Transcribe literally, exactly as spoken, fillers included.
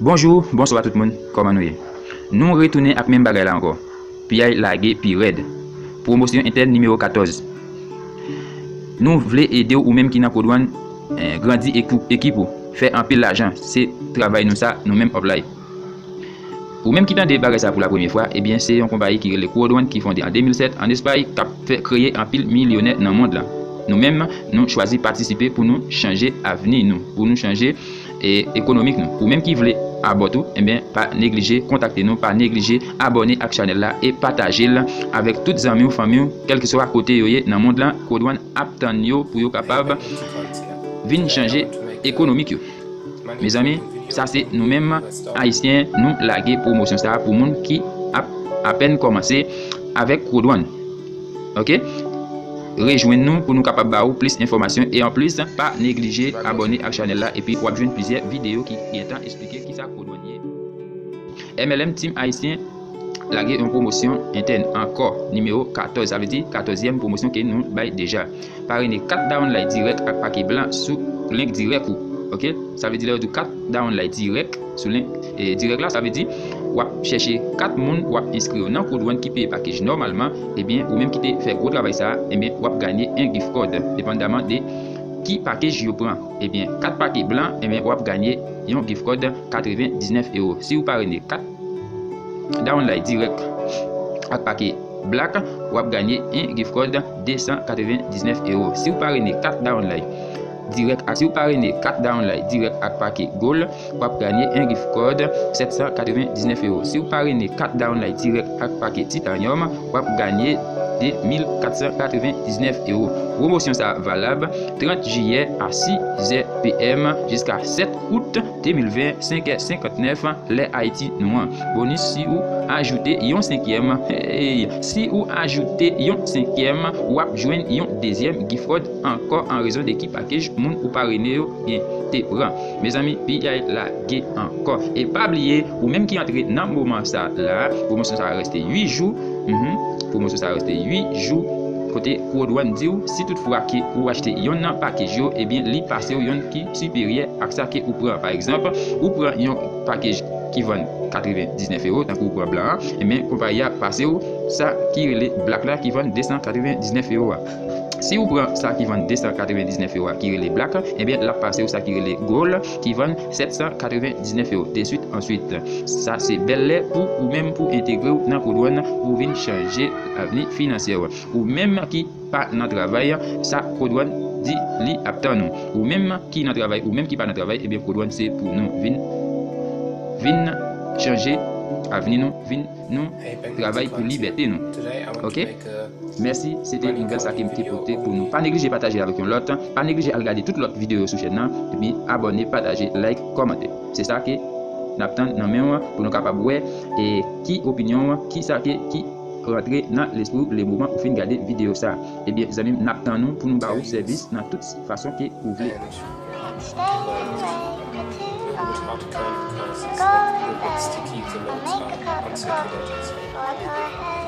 Bonjou, bonswa tout moun, kòman nou ye? Nou retounen ak menm bagay la ankò. Piyay lage pi rèd. Pwomosyon entèn nimewo katòz. Nou vle ede w, ou menm ki nan Kodwann, eh, grandi ekip, ekip ou. Fè anpil lajan. Se travay nou sa, nou menm Upline. Ou menm ki tande bagay sa pou la premye fwa, ebyen, se yon konpayi ki rele Kodwann ki fonde an de mil sèt an Espay, k ap fè kreye anpil milyonè nan mond lan. Nou menm, nou chwazi patisipe pou nou chanje avni nou, pou nou chanje, e, ekonomik nou. Ou menm ki vle abòne tou, ebyen, pa neglije kontakte nou, pa neglije abòne ak chanèl la e pataje l avèk tout zanmi w, fanmi w, kèlkeswa kote yo ye nan mond lan, Kodwann ap tann yo pou yo kapab vin chanje ekonomik yo. Mezanmi, sa se nou menm Ayisyen, nou lage pwomosyon sa a pou moun ki ap apèn kòmanse avèk Kodwann. Oke? Rejwenn nou pou nou kapab ba ou plis enfòmasyon e anplis, pa neglije abòne ak chanèl la epi w ap jwenn plizyè videyo ki gentan eksplike kisa Kodwann ye. M L M Team Ayisyen lage yon pwomosyon entèn ankò, nimewo katòz, sa vle di katòzyèm pwomosyon ke nou bay deja. Parene kat downline dirèk ak pake blan sou link dirèk ou. Oke? Sa vle di lè yo di w kat downline dirèk sou link, e, dirèk la, sa vle di w ap chèche kat moun w ap enskri yo nan Kodwann ki peye pakej nòmalman, ebyen, ou menm ki te fè gwo travay sa a, ebyen, w ap ganye yon gift card, depandaman de ki pakej yo pran. Ebyen, kat pake blan, ebyen, w ap ganye yon gift card katrevendiznèf ewo. Si w parene kat downline dirèk ak pake black, w ap ganye yon gift card de san katrevendiznèf ewo. Si w parene kat downline dirèk ak, si w parene kat downline dirèk ak pake gold, w ap ganye yon gift card sèt san katrevendiznèf ewo. Si w parene kat downline dirèk ak pake titanyòm, w ap ganye de mil kat san katrevendiznèf ewo. Pwomosyon sa a valab trant jiyè a sizè P M jiska sèt out de mil ven, senkè senkantnèf, lè Ayiti nou an. Bonis, si ou ajoute yon senkyèm, hey, si ou ajoute yon senkyèm, w ap jwenn yon dezyèm gift card ankò an rezon de ki pakej moun ou parene yo byen te pran. Mezanmi, piyay lage ankò. E pa bliye, ou menm ki antre nan moman sa la, pwomosyon sa reste uit jou. Mhm. Pwomosyon sa reste uit jou. Kote Kodwann di w, si toutfwa ke ou achte yonn nan pakej yo, ebyen, li pase w yonn ki siperyè ak sa ke ou pran. Pa egzanp, ou pran yon pakej ki vann katrevendiznèf ewo, tankou ou pran blan an, ebyen, konpayi a pase w sa ki rele black la ki vann de san katrevendiznèf ewo a. Si ou pran sa ki vann de san katrevendiznèf ewo a ki rele black, ebyen, l ap pase w sa ki rele gold ki vann sèt san katrevendiznèf ewo, de suite en suite. Sa se bèl lè pou ou menm pou entegre w nan Kodwann pou vin chanje avni finansyè w. Ou menm ki pa nan travay, sa Kodwann di li ap tann ou. Ou menm ki nan travay, ou menm ki pa nan travay, ebyen, Kodwann se pou nou. Vin, vin chanje avni nou, vin nou travay pou libète nou. Oke? Mèsi, se te nouvèl sa ke m te pote pou nou. Pa neglije pataje avèk yon lòt, pa neglije al gade tout lòt videyo sou chèn nan, epi abòne, pataje, like, kòmante. Se sa ke n ap tann nan men w pou nou kapab wè e ki opinyon w, ki sa ke, ki rantre nan lespri w le moman ou fin gade videyo sa. Ebyen, zanmi m, n ap tann nou pou nou ba ou sèvis nan tout fason ke ou vle. Stay away, pretend you are gone, then make a cup of coffee, pour it on her head.